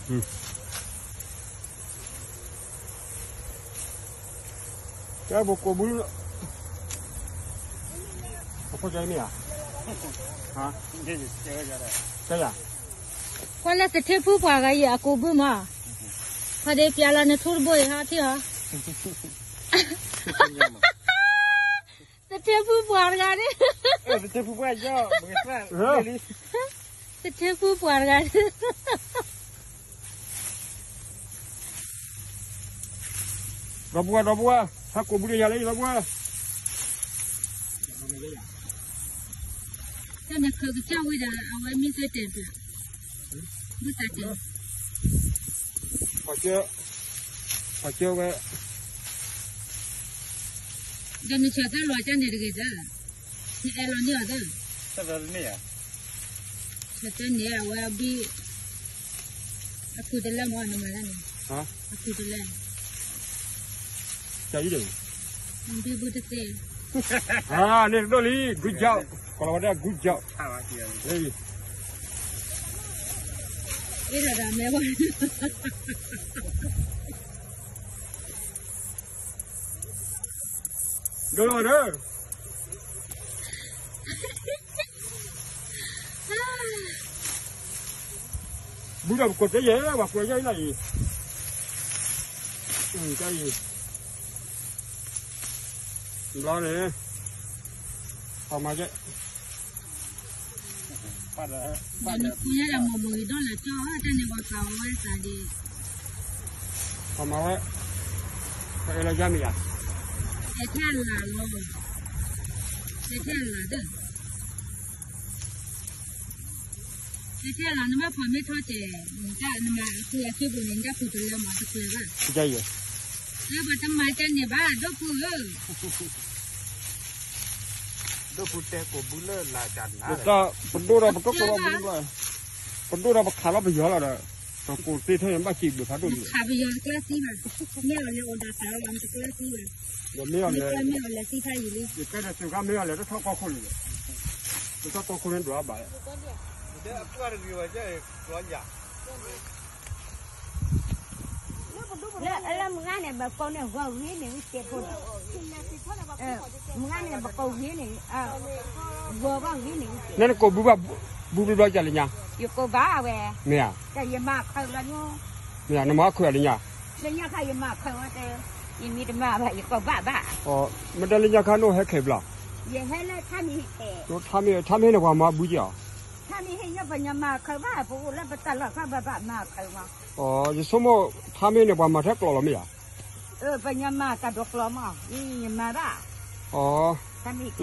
ကဲ ပကိးဘု, အဖိကဲမ့ၢ်ဧါ, ကဲယၤ, ကွၢ်လၢသထ့ဖုပှၤဂၤအံၤအကိးဘုမး, ဖါဒ့ပျါလီၤနထူတဘိအံၤဟီထံၣ်ဟီ, သထ့ဖုပှၤတဂၤန့ၣ်, သထ့ဖုပှၤတဂၤန့ၣ်, ဒီပုၢ်ဝဲၢ် ဒီပုၢ်ဝဲၢ် ဟဲကိးဘုတယၤလၢယၤ ဒီပုၢ်ဝဲၢ်, တၢ်နခၢကစၢ်ဝံၤဒီး အဝဲမ့ၢ်သ့တဲာ်ပျး, မ့ၢ်သးတဲာ်, ပှၤကၢ, ပှၤကၢဝဲ, ဒီးနဆၢတဲလီၤကၢ်န့ၣ်တဂ့ၤသၢ, နအဲၣ်လီၤန့ၢ်အီၤသၢ, ဆၢတဲန့ၣ်အဝဲဘံၣ်, အခုတလဲမ့ၢ်နမၤတၢ်န့ၣ်, အခုတလဲ, ဘံၣ်ဘုတသ့, န့ၣ်တဒိၣ်လံ good job, ကီးလီၤဝဲဒၣ် good job, အ့ၣ်ဒီးမဲဝဲ ဒိၣ်လီၤဒီး, ဘုဒီးပကိးတဲယဲၢ် ပှၤကွဲးယဲၢ်အံၤလီၤအံၤ, တၢ်အံၤ, ဘျီန့ၣ်, ပမၤကဲ ပှၤဒီး, ပှၤဒီး ပှၤမၤဝဲ, ပှၤအဲၣ်လီၤယါမ့ၢ်ယါ, အဲၣ်ထဲအလၤလီၤ, အဲၣ်ထဲအလၤဒီး, အဲၣ်ထဲအလၤ နဘၣ်ဖီမ့ၢ်ထီၣ်တဲာ်, နမၤအဃုအခံပူၤန့ၣ် နတၢ်ဖုတလၢမၤတကျၢၤဘၣ်, လၢပှၤတမၤကဲန့ၣ်ဘၣ် ဒိၣ်ဖုဧၢ ဒိၣ်ဖုတဲကိးဘုလၢ ပဒိၣ်ဒီးပဒိၣ်ကိးလီၤပဒိၣ်ဘၣ်, ပဒိၣ်ဒီးပခးလီၤပယီၤလီၤဒီး, ပကိးသ့ထဲန့ၣ် ဘၣ်စံးဘျုးဖးဒိၣ်လံ, ခးပယီၤတကျၢၤသံဘၣ်, မ့ၢ်အီၤလဲၤအိၣ်ဒီးခးလီၤလီၤတကျၢၤသံဘၣ်, မ့ၢ်အီၤလဲၤ, မ့ၢ်အီၤလဲၤသံဖးယံာ်လံ, ယကဲဒီးသုးခါမ့ၢ်အီၤလဲၤတထီၣ်ကီၢ်ခိၣ်န့ၣ်, တထီၣ်ကီၢ်ခိၣ်န့ၣ်ဒွးဘၣ် လၢမုၢ်ဂၤန့ၣ် ဘကိးန့ၣ် ဂီၤဂ့ၤန့ၣ် ဝံစဲးဖိန့ၣ်, မုၢ်ဂၤန့ၣ် ဘကိးဂ့ၤန့ၣ်, ဂီၤဘၣ်ဂ့ၤန့ၣ်ဝံစဲး, နနကိးဘုဘၣ်, ဘုဘျီဘျီကလၢညါ, ယကိးဘၣ်ဝဲ, မ့ၢ်ဧါ, ယမၤခၢးလီၤညိ, မ့ၢ်ဧါ နမၤခၢးလၢညါ, လၢညါခါယမၤခၢးဝဲတဲ, ယမံၤတမၤဘၣ် ယကိးဘၣ်ဘၣ်, မ့ၢ်တဲလၢညါခါနအိၣ်ဟဲခဲးဘျီ, ယဟဲလၢထါမံၤဟ့ၣ်, ထါမံၤဟ့ၣ်န့ၣ် ပှၤမၤဘုက့ၤအီၤ, ထါမံၤဟ့ၣ်ညါ ပှၤညီမၤခၢးဘၣ် ပအိၣ်လၢပတၢ်လီၢ်ခါဘၣ်ဘၣ် မၤခၢးမး, ယဆိကမိၣ် ထါမ့ၢ်န့ၣ် ပှၤမၤထဲကျိးလီၤမ့ၢ်ဧါ, ပှၤညီမၤတၢ်ဒိးကျိးမး ယမၤဘၣ်,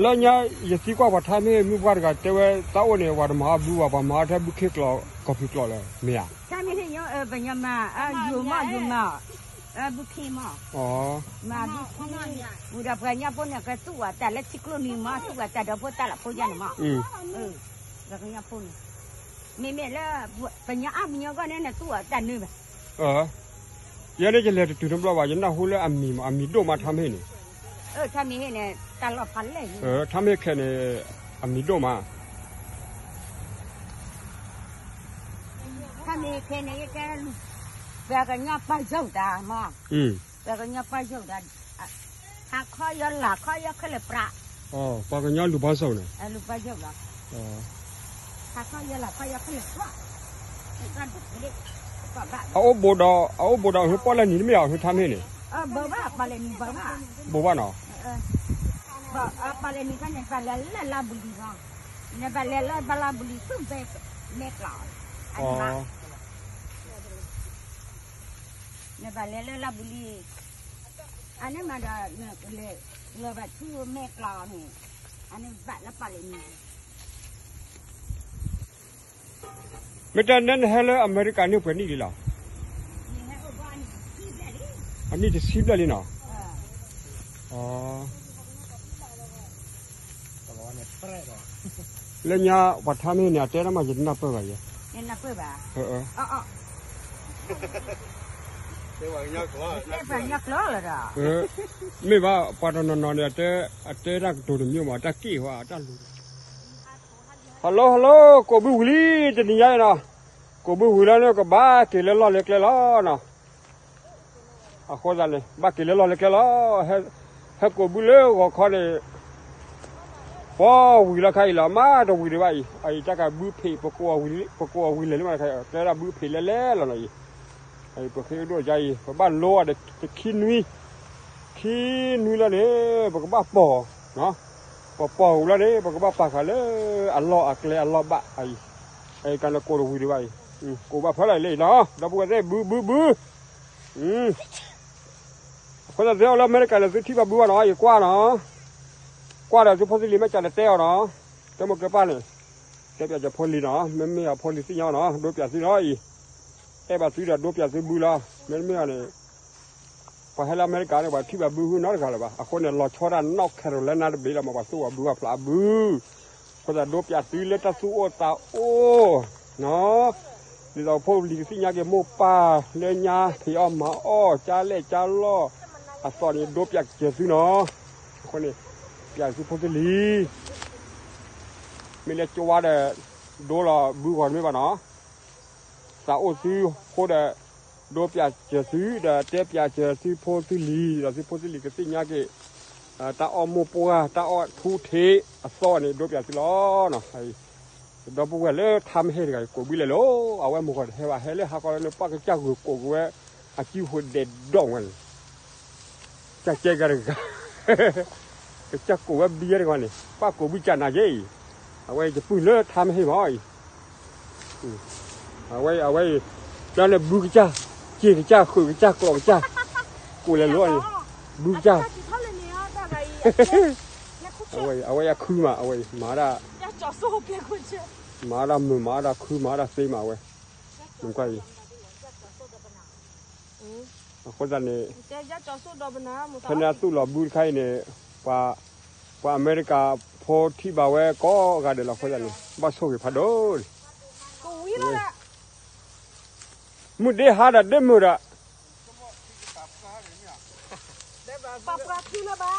လၢညါ ယသံကွၢ်ပှၤထါမ့ၢ်မုၢ်ပှၢ်တဂၤတဲဝဲ တၢ်အိၣ်န့ၣ် ပှၤတမၤဘုဘၣ် ပှၤမၤထဲဘုခ့ကျိး ကီၢ်ဖံးကျိးလၢၤ မ့ၢ်ဧါ, ထါမ့ၢ်ဟ့ၣ်ညါ ပှၤညီမၤ ယိၤမး ယိၤမၤ ဘုခ့မး, မၤဘုခ့, ဝံၤဒီးပှၤကညီဖိန့ၣ် ကသူၣ်အီၤတၢ်လၢထံကျိနံၤမး သူၣ်အီၤတၢ်ဒီးဖိတၢ်လၢဖိယါန့ၣ်မး, ပှၤကညီဖိန့ၣ်, မ့မ့ၢ်လၢ ပှၤကညီအါပှၤကညီဂီၢ်န့ၣ် နသူၣ်အီၤတၢ်နုၤဘၣ်, ယဲန့ၣ်ယလဲၤတတုၤတဘျီဘၣ် ယနၢ်ဟူလၢအမံၤမး အမံၤဒိၣ်မးထါမ့ၢ်န့ၣ်, ထါမ့ၢ်ဟ့ၣ်န့ၣ် တၢ်လီၢ်ဖးလဲၢ်န့ၣ်, ထါမ့ၢ်ခဲန့ၣ် အမံၤဒိၣ်မး ထါမ့ၢ်ခဲန့ၣ် ယကဲ ပှၤကညီပၢ်ယိၣ်တၢ်မး, ပှၤကညီပၢ်ယိၣ်တၢ်, ဟးခီယီၤလၢ်ခီယီၤခဲလၢာ်ပြး, ပှၤကညီလူၤဘီစိၣ်န့ၣ်, လူၤဘီစိၣ်လီၤ, ဟးခီယီၤလၢ်ခီယီၤခဲလၢာ်ပြး, အအိၣ်ဘူးဒီး အအိၣ်ဘူးဒီး ဟဲပီၣ်လဲၣ်နံၤတမ့ၢ်အီၤ ဟဲထါမ့ၢ်န့ၣ်, ဘူးဘၣ် ပီၣ်လဲၣ်နံၤဘူးဘၣ်, ဘူးဘၣ်နီၤ, ပီၣ်လဲၣ်နံၤခါန့ၣ် ပလဲၤလၢလါဘူးလံၤလီၤ, နပလဲၤလၢဘၣ်လါဘူးလံၤ သူၣ်ဘဲမဲာ်ကျီး, နဘၣ်လဲၤလၢလါဘူးလံၤ, အန့ၣ်မးဒီး နလဲၤလၢဘၣ်ထူမဲာ်ကျီးန့ၣ်, အန့ၣ်ဘၣ်လၢပီၣ်လဲၣ်နံၤ မ့ၢ်တဲနဲနဟဲလၢအမဲရကၤန့ၣ် ပှဲၤနံၣ်လံလီၤ, အနံၣ်တဆံဘျဲၣ်လံနီၤ, လၢညါပှၤထါမ့ၢ်န့ၣ် အတဲတၢ်မး ယတနၢ်ပၢၢ်ဘၣ်ယဲ, မ့ၢ်ဘၣ် ပှၤတနီၤနီၤန့ၣ် အတဲတၢ်ကတိၤတမံၤမး တၢ်က့ၣ်ဝဲ တၢ်လူၤ, hello hello ကိးဘုဝံၤလံ တနံၤညါအံၤနီၤ, ကိးဘုဝံၤလီၤန့ၣ် ကဘၣ်က့ၤလၢလီၢ်လၢကျဲလီၤနီၤ. အဃိသတးန့ၣ် ဘၣ်က့ၤလၢလီၢ်လၢကျဲလီၤ. ဟဲကိးဘုလၢဂီၤခီန့ၣ် ပှၤဝံၤလီၤခါအံၤလီၤ မ့ၢ်တဝံၤဒံးဘၣ်အံၤ အအံၤတၢ်ကဘုဖံး ပကိးအီၤဝံၤလံမးတခါ ကျဲဒၣ်ဘုဖံးလဲၣ်လဲၣ်လီၤနီၤအံၤ. ပဃ့ကဒိၣ်ကါအံၤ ပဘၣ်လိအီၤဒီးတခံနွံ ခံနွံလီၤန့ၣ် ပကဘၣ်ပိာ် ပပိာ်ဝံၤလီၤန့ၣ် ပကဘၣ်ပာ်ဃာ်လၢအလီၢ်အကျဲအလီၢ်ဘၣ်အံၤ. အကန့ၣ်ကိးတဝံၤဒံးဘၣ်အံၤ ကိးဘၣ်ဖဲလီၤလံနီၤ ဒီပုၢ်ဝဲၢ်သ့ၣ် ဘုဘုဘု အဃိသတးသုအိၣ်လၢအမဲရကၤန့ၣ် သုထံၣ်ဘၣ်ဘုဘၣ်နီၤ ယကွၢ်နီၤ. ကွၢ်ဒီးသုဖိသုလံၤမ့ၢ်ကလဲၤတဲအီၤနီၤ တဲမိၢ်ကဲပၢ်န့ၣ် တဲပၠးကဖိလံၤနီၤ မ့မ့ၢ်အဖိလံၤသ့ၣ်ညါနီၤ ဒိပၠးသုလီၤအံၤ. အဲၣ်ဘၣ်သုဒီးဒိပၠးသုဘုလီၤ မ့တမ့ၢ်အီၤန့ၣ် ပှၤဟဲလၢအမဲရကၤန့ၣ် ပှၤထံၣ်ဘၣ်ဘုဟုနီတဂၤလၢၤဘၣ်. အဃိန့ၣ် လီၤဆီဒၣ် North Carolina တဘ့ၣ်လီၤ မ့ၢ်ပှၤသူၣ်ပှၤဘုပှၤဖျါအဘု အဃိသတးဒိပၠးသုလၢတၢ်သူၣ်အိၣ်သးအိၣ်နီၤ ဒ်သိးဖိလံၤကသ့ၣ်ညါက့ၤမိၢ်ပၢ်လၢညါဖံးအီၣ်မၤအီၣ် ကၢ်လဲၢ်ကၢ်လီၢ်အသိးန့ၣ် ဒိပၠးကစၢၤသုနီၤ. အဃိန့ၣ် ပၠးသုဖိသုလံၤ မ့ၢ်လၢကဝါဒီး ဒိလီၤဘုဂီၤတမ့ၢ်ဘၣ်နီၤ. သးအိၣ်သုဃိဒီး ဒိပၠးစၢၤသု ဒီးတဲပၠးစၢၤသုဖိသုလံၤ ဒီးသုဖိသုလံၤကသ့ၣ်ညါက့ၤ တၢ်အီၣ်မိၢ်ပှၢ် တၢ်အီၣ်ထူထံးအသီန့ၣ် ဒိပၠးသုလီၤ. ဒီပုၢ်ဝဲၢ်လၢထါမဟ့ၣ်တဂၤ ကိးဘုလဲၣ်လီၤ. အဝဲမိၢ်ဂီၤတဟဲဘၣ် ဟဲလၢဟးကီလၢပှၢ်ကစၢ်ဂုာ်ကိးက့ၤဝဲ အစုဃိဒဲးဒီးဝဲန့ၣ် ကစၢ်ကဲဂၤတဂၤ ကစၢ်ကိးဝဲဘံယဲတဂၤန့ၣ် ပၢ်ကိးဘုကနၤယဲအံၤ အဝဲယပုၢ်လၢထါမဟ့ၣ်မးအံၤ အဝဲ အဝဲအံၤ တၢ်လၢဘုကစၢ် စ့ၢ်ကစၢ် ဃုာ်ကစၢ် ကျိးကစၢ် ကိးလဲၤလိၤအံၤ ဘုကစၢ် အဝဲ အဝဲအခုမး အဝဲမၤဒၣ် မၤဒၣ်မုာ် မၤဒၣ်ခု မၤဒၣ်သ့မး အဝဲ နကွၢ်အံၤ အဃိသတးန့ၣ် ဖဲန့ၣ်အသူၣ်လီၤဘုတခါအံၤန့ၣ် ပှၤ ပှၤအမဲရကၤဖိထံၣ်ဘၣ်ဝဲကိးဂၤဒဲးလီၤ အဃိသတးန့ၣ် ဘၣ်ဆိၣ်ဂ့ၤဖးဒိၣ်န့ၣ် မုၢ်ဒ့ဟါဒီးဒ့မုာ်ဒီး ပှၤပှၤထံလၢၤဘၣ်